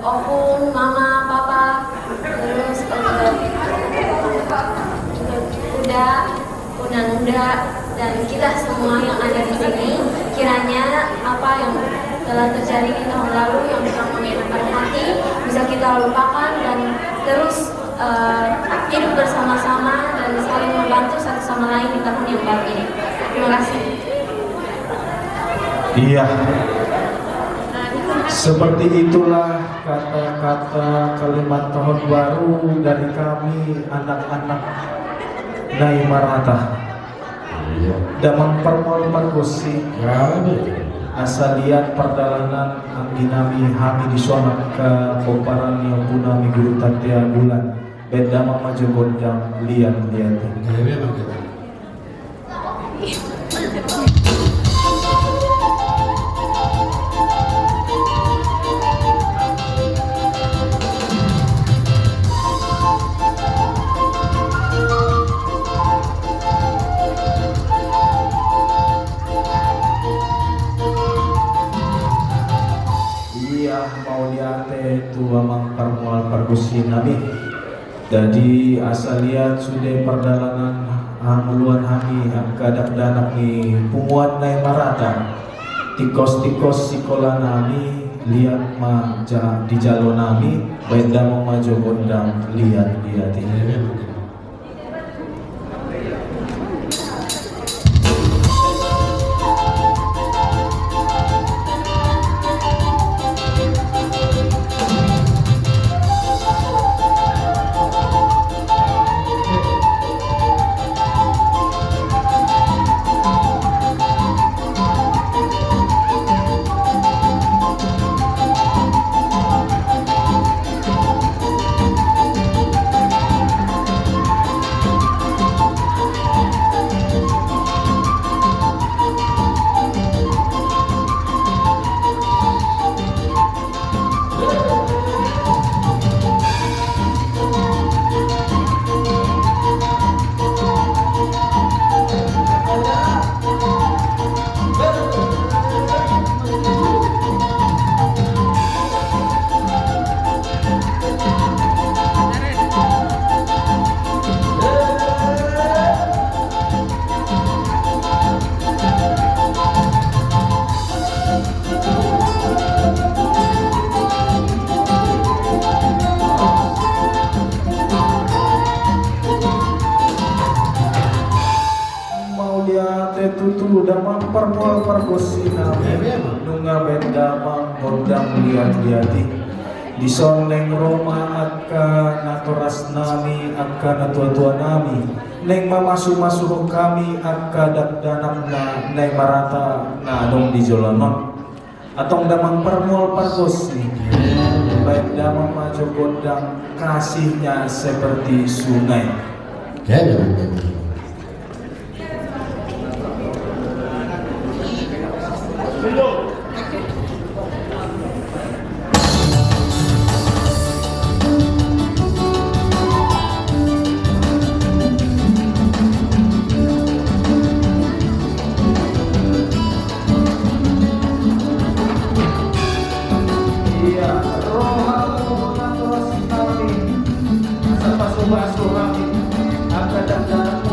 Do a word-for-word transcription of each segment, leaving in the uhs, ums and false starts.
Opung, mama, papa, terus, eh, uda, uda, uda, dan kita semua yang ada di sini, kiranya apa yang telah terjadi di tahun lalu yang telah mengenakan hati bisa kita lupakan dan terus, eh, hidup bersama-sama dan saling membantu satu sama lain di tahun yang baru ini. Terima kasih. Iya. Seperti itulah kata-kata kalimat tahun baru dari kami anak-anak Nai Marata. Iya. Damang parmual pargonsi. Iya. Asa liat pardalanan anggi nami hami dison angka pomparan ni ompu nami Guru Tatea Bulan. Baen damang ma jo gondang liat-liat i. Iya, iya, Bang. Iya, mauliate tu amang parmual pargonsi nami. Jadi asa liat sude pardalanan hangoluan hami angka dakdanak ni punguan Nai Marata. Tingkos-tingkos sikola nami liat ma ja-, dijalo nami, baen damang ma jo gondang liat-liat i. Mauliate tutu damang parmual pargonsi nami. Nunga baen damang gondang liat-liat i. Dison naeng ro ma angka natoras nami, angka natuatua nami, naeng mamasumasu hami angka dakdanak na Nai Marata na adong di joloan on. Antong damang parmual pargonsi, baen damang ma jo gondang Kasihnya Seperti Sungai. Ia, roha mu na torus hami, asa pasupasu hami angka dakdanak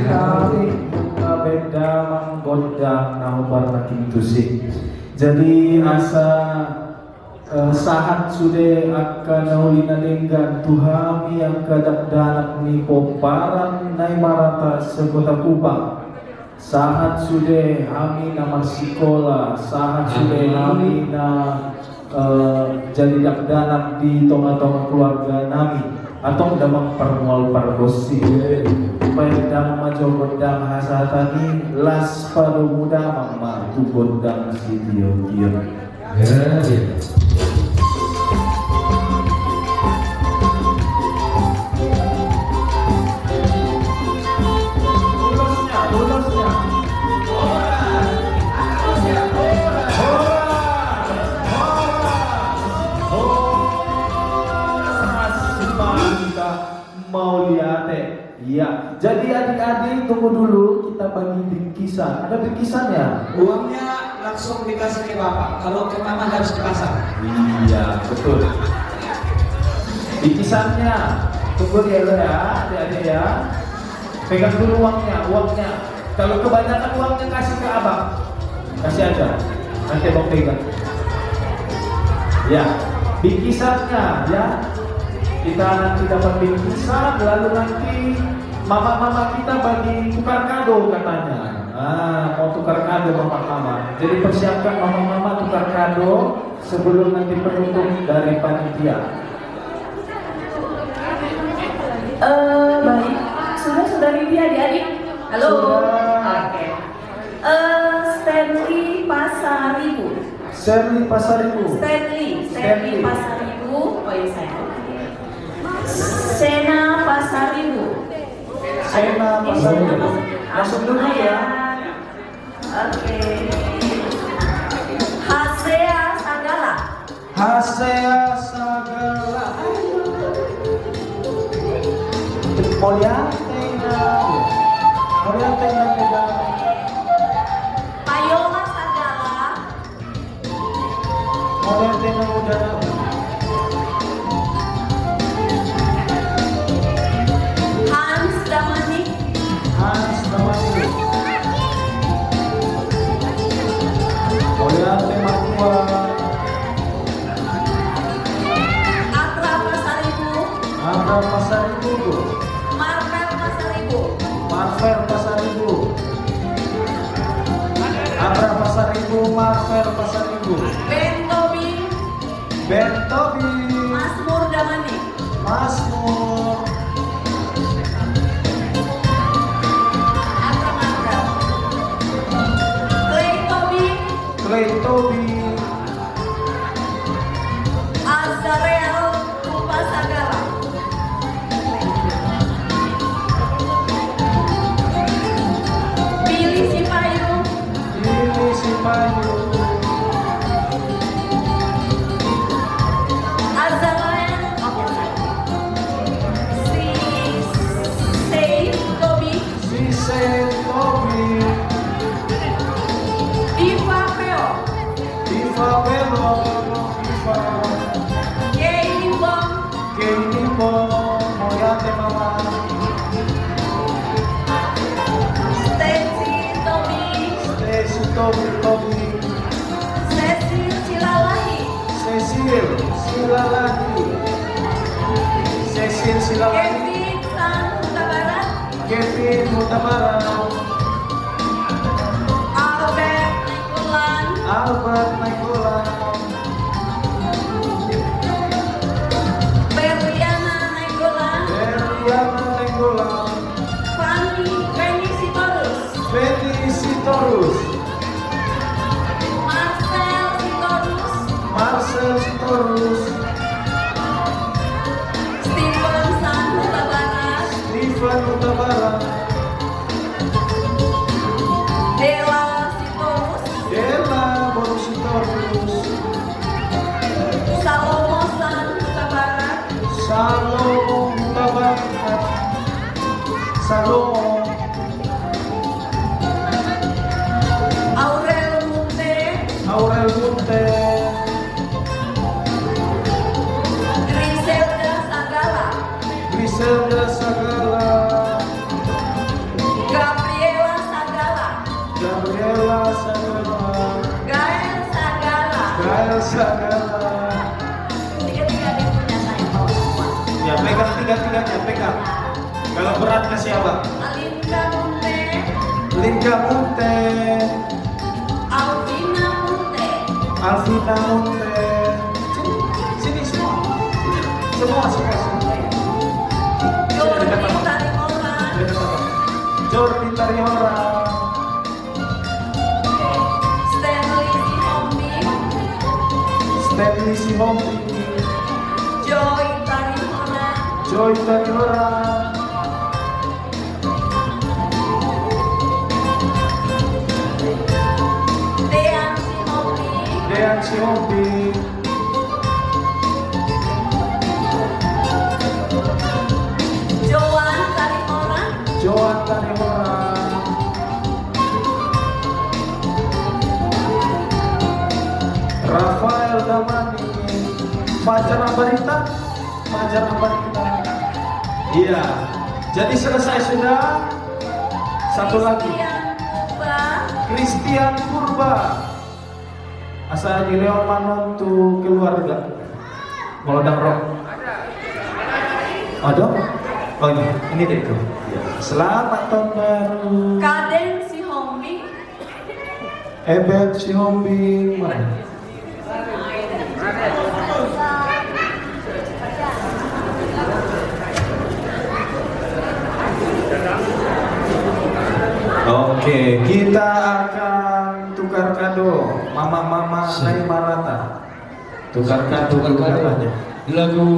Tapi baen damang gondang na hombar na tingki tusi. Jadi asa, eh, sahat sude angka na uli na denggan tu hami angka dakdanak ni pomparan na i marata sekota Kupang. Sahat sude hami na marsikola, sahat sude hami na, eh, jadi dakdanak di tonga-tonga keluarga nami. Antong damang parmual pargonsi. Baen damang ma jo gondang hasahatan i, las padomu damang ma tu gondang sitio-tio. Ya, ya. Mauliate. Iya, jadi adik-adik, tunggu dulu, kita bagi bingkisan. Ada bingkisannya? Uangnya langsung dikasih ke bapak, kalau ke mama harus ke pasar. Iya, betul. Bingkisannya, tunggu dia dulu ya, adik-adik ya. Pegang dulu uangnya, uangnya. Kalau kebanyakan uangnya kasih ke abang. Kasih aja. Nanti abang pegang. Ya, bingkisannya ya. Kita nanti dapat bingkisan, lalu nanti mama-mama kita bagi tukar kado katanya. Ah, mau tukar kado mama-mama. Jadi persiapkan mama-mama tukar kado sebelum nanti penutup dari panitia. Eh, baik. Sudah, sudah ready, adik-adik? Halo? Sudah. Oke. Eh, Stanley Pasaribu. Stanley Pasaribu. Stanley, Stanley Stanley. Pasaribu. Oh, iya, saya. Sena Pasaribu. Sena Pasaribu. Masuk dulu ya. Oke. Hasea Sagala. Hasea Sagala. Mauliate na. Mauliate na. Payola Sagala. Mauliate na. Hans Damanik. Hans Damanik. Mauliate ma tuan. Abra Pasaribu. Abra Pasaribu. Marvel Pasaribu. Marvel Pasaribu. Abra Pasaribu, Marvel Pasaribu. Ben Tobing. Ben Tobing. Masmur Damanik. Masmur. Abra Marvel. Clay Tobing. Clay Tobing. Azarel Rupa Sagala. Billy Sipayu. Billy Sipayu. Azarel. Oke, sorry. Si Sei Tobi. Si Sei Tobi. Diva Peo. Diva Peo. Diva. Kei Bong. Kei Bong. Mauliate mama. Stacy Tobi. Stacy Tobi, Tobi. Cecil Silalahi. Cecil Silalahi. Cecil Silalahi. Kevin San Hutabarat. Kevin Hutabarat. Albert Nainggolan. Albert Nainggolan. Berliana Nainggolan. Berliana Nainggolan. Fanny, Fanny Sitorus. Fanny Sitorus. Marcel Sitorus. Marcel Sitorus. Stephen San Hutabarat. Stephen Hutabarat. Dela Sitorus. Dela boru Sitorus. Pegang tiga-tiganya, pegang. Kalau beratnya siapa? Alinka Munte. Linka Munte. Alvina Munte. Alvina Munte. Sini, sini semua. Semua, semua, semua. Jordi Tariora. Jordi Tariora. Stanley Sihombing. Stanley Sihombing. Joy Tariora. Joy Tariora. Dean Sihombing. Dean Sihombing. Joan Tariora. Joan Tariora. Rafael Damani. Fajar Ambarita. Fajar Ambarita. Iya. Jadi selesai sudah. Satu lagi. Christian Purba. Christian Purba. Asa dilehon ma non tu keluarga. Molo dang ro. Ada? Oh, ini. Ini dia tuh. Iya. Selamat tahun baru. Kadek Sihombing. Ebet Sihombing. Mana? Oke, kita akan tukar kado, mama-mama. Siap. Nai marata. Tukar kado. Tukar kado. Katanya. Lagu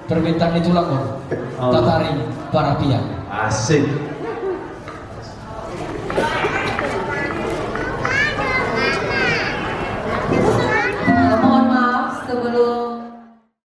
permintaan ni tulang, Bang. Oh. Tatari Parapian. Asik.